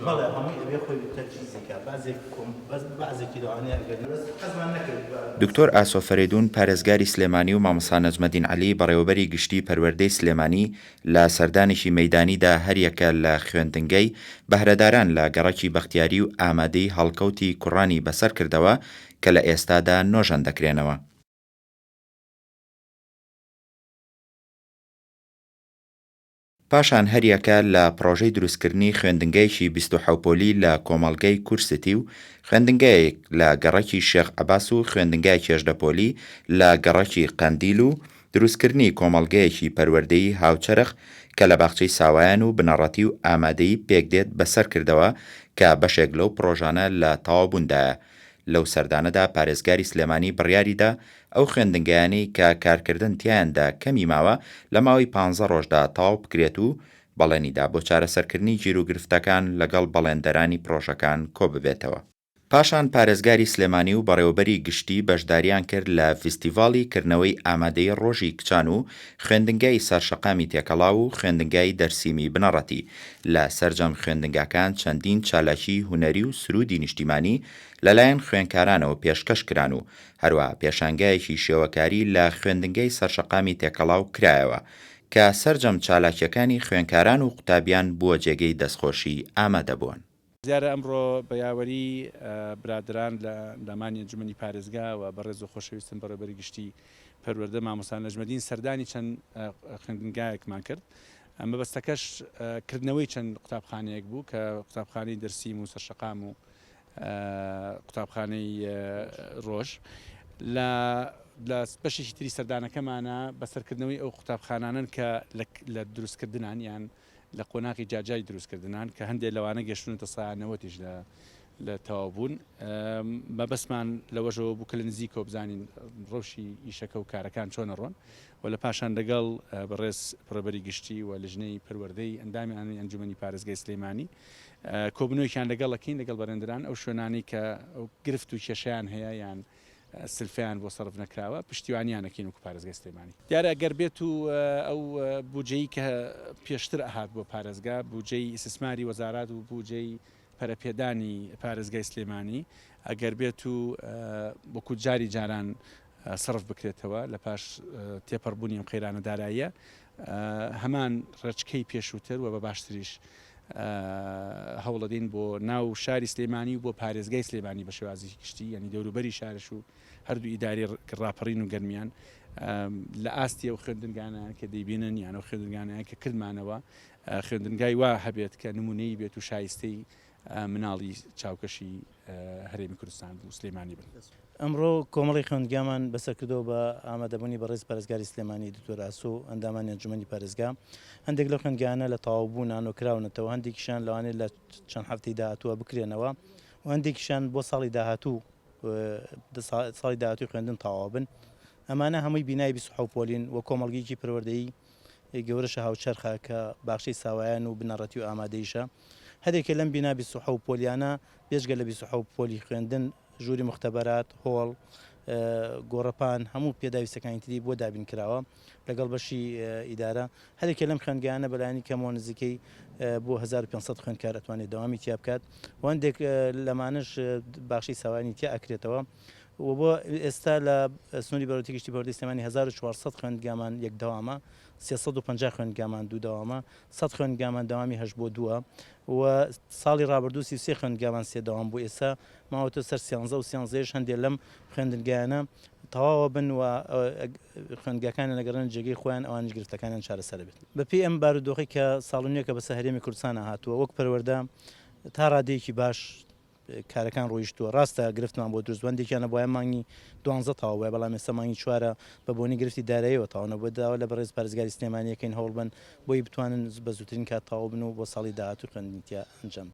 بەڵێ هەمووی ئەبێ خۆی تەجهیزی کا بەعزێک کۆم بەس بەعزێکی لەوانەیە ئەگەر بەس حەزمان نەکرد بە. دکتۆر ئاسۆ فەرەیدون پارێزگاری سلێمانی و مامۆستا نەجمەدین عەلی بەڕێوەبەری گشتی پەروەردەی سلێمانی لە سەردانێکی مەیدانیدا هەریەکە لە خوێندنگەی بەهرەداران لە گەڕەکی بەختیاری و ئامادەی هەڵکەوتی کوڕانی بەسەرکردەوە کە لە ئێستادا نۆژەن دەکرێنەوە. پاشان هەریەکە لە پڕۆژەی دروستکردنی خوێندنگەیەکی 27 پۆلی لە کۆمەڵگەی کورستی و خوێندنگەیەک لە گەڕەکی شێخ عەباس و خوێندنگایەکی 18 پۆلی لە گەڕەکی قەندیل و دروستکردنی کۆمەڵگەیەکی پەروەردەیی هاوچەرخ کە لە باخچەی ساوایان و بنەڕەتی و ئامادەیی پێکدێت بەسەرکردەوە کە بەشێک لەو پڕۆژانە لە تەواوبووندایە لەو سەردانەدا پارێزگاری سلێمانی بڕیاریدا ئەو خوێندنگایانەی کە کارکردن تیایاندا کەمی ماوە لە ماوەی پانزە ڕۆژدا تەواو بکرێت و بەڵێنیدا بۆ چارەسەرکردنی گیروگرفتەکان لەگەڵ بەڵێندەرانی پڕۆژەکان کۆببێتەوە. پاشان پارێزگاری سلێمانی و بەڕێوەبەری گشتی بەشداریان کرد لە ڤیستیڤاڵی کردنەوەی ئامادەیی ڕۆژی کچان و خوێندنگای سەرشەقامی تێکەڵاو و خوێندنگای دەرسیمی بنەڕەتی لە سەرجەم خوێندنگاکان چەندین چالاکیی هونەری و سروودی نیشتیمانی لەلایەن خوێنکارانەوە پێشکەش کران و هەروەها پێشانگایەکی شێوەکاری لە خوێندنگای سەرشەقامی تێکەڵاو کرایەوە کە سەرجەم چالاکییەکانی خوێنکاران و قوتابیان بووە جێگەی دەستخۆشی ئامادەبووان. دیارە ئەمڕۆ بە یاوەری برادەران لە ئەندامانی ئەنجومەنی پارێزگا و بەڕێز و خۆشەویستم بەڕێوەبەری گشتی پەروەردە مامۆستا نەجمەدین سەردانی چەند خوێندنگایەکمان کرد مەبەستەکەش کردنەوەی چەند قوتابخانەیەک بوو کە قوتابخانەی دەرسیم و سەرشەقام و قوتابخانەی ڕۆژ لە لە بەشێکی تری سەردانەکەمانە بەسەرکردنەوەی ئەو قوتابخانانەن کە لە دروستکردنان یان لە قۆناغی جیاجیای دروستکردنان کە هەندێک لەوانە گەشتونەتە سایە نەوەتیش لە لە تەواو بوون مەبەستمان لەوەشەوە بوو کە لە نزیکەوە بزانین ڕەوشی ئیشەکە و کارەکان چۆنە ڕۆن و لە پاشان لەگەڵ بەڕێز بەڕێوەبەری گشتی و لژنەی پەروەردەی ئەندامیانی ئەنجومەنی پارێزگای سلێمانی کۆبنەوەیەکیان لەگەڵ ئەکەین لەگەڵ بەرێندران ئەو شوێنانەی کە گرفت و کێشەیان هەیە یان سلفەیان بۆ سەرف نەکراوە پشتیوانیان ئەکەین وەکو پارێزگای سلێمانی. دیارە گەر بێت و ئەو بوجەی کە پێشتر ئەهات بۆ پارێزگا بوجەی ئیسسماری وەزارات و بوجەی پەرەپێدانی پارێزگای سلێمانی ئەگەر بێت و وەکو جاری جاران سەرف بکرێتەوە لە پاش تێپەڕبوونی ئەم قەیرانە داراییە هەمان ڕێچکەی پێشووتر و بە باشتریش هەوڵەدەین بۆ ناو شاری سلێمانی و بۆ پارێزگای سلێمانی بە شێوازێکی گشتی یعنی دەوروبەری شارش و هەردوو ئیداری ڕاپەڕین و گەرمیان لە ئاستی ئەو خوێندنگانە کە دەیبینن یان ئەو خوێندنگانەیان کە کردمانەوە خوێندنگای وا هەبێت کە نمونەی بێت و شایستەی مناڵی چاوکەشی هەرێمی کوردستان و سلێمانی بن. ئەمڕۆ کۆمەڵی خوێندگامان بەسەرکردەوە بە ئامادەبوونی بەڕێز پارێزگاری سلێمانی دکتۆر ئاسۆ و ئەندامانی ئەنجومەنی پارێزگا. هەندێک لەو خوێندگایانە لە تەواوبوونان و کراونەتەوە، هەندێکیشیان لەوانەیە لە چەند هەفتەی داهاتووە بکرێنەوە و هەندێکیشیان بۆ ساڵی داهاتوو ساڵی داهاتووی خوێندن تەواو بن. ئەمانە هەمووی بینای 27 پۆلین و کۆمەڵگەیەکی پەروەردەیی گەورەشە هاوچەرخە کە باخچەی ساوایان و بنەڕەتی و ئامادەییشە. هەریەکە لەم بینا 27 پۆلیانە بێجگە لە 27 پۆلی خوێندن، ژووری موختەبەرات، هۆڵ، گۆڕەپان، هەموو پێداویستەکانی تری بۆ دابین کراوە لەگەڵ بەشی ئیدارە. هەریەکە لەم خوێندگایانە بەلایەنی کەمەوە نزیکەی بۆ 1500 خوێندکار ئەتوانێت دەوامی تیا بکات و هەندێک لەمانەش باخچەی ساوایانی تیا ئەکرێتەوە و بۆ ئێستا لە سنووری بەرۆتی گشتی پەروەردەی سلێمانی 1400 خوێندگامان یەک دەوامە، 350 خوێندگامان دوو دەوامە، 100 خوێندگامان دەوامی هەشت بۆ دووە و ساڵی ڕابردوو 33 خوێندگامان سێ دەوام بوو ئێستا ماوەتە سەر سیانزە و سیانزەیش هەندێک لەم خوێندنگایانە تەواوە بن و خوێندگاکانیان ئەگەڕێنە جێگەی خۆیان ئەوانیش گرفتەکانیان چارەسەر بێت. بەپێی ئەم بارودۆخەی کە ساڵ نوێکە بەسەر هەرێمی کوردستانا هاتووە وەک پەروەردە تا ڕادەیەکی باش کارەکان ڕۆیشتووە ڕاستە گرفتمان بۆ دروست بوو هەندێکیان ئەبوایە مانگی دوانزە تەواو بوایە بەڵام ئێستا مانگی چوارە بە بۆنەی گرفتی داراییەوە تەواو نەبووە داوا لە بەڕێز پارێزگاری سلێمانی ئەکەین هەوڵبەن بۆی بتوانن بە زووترین کات تەواو بن و بۆ ساڵی داهاتوو خوێندنی تیا ئەنجام.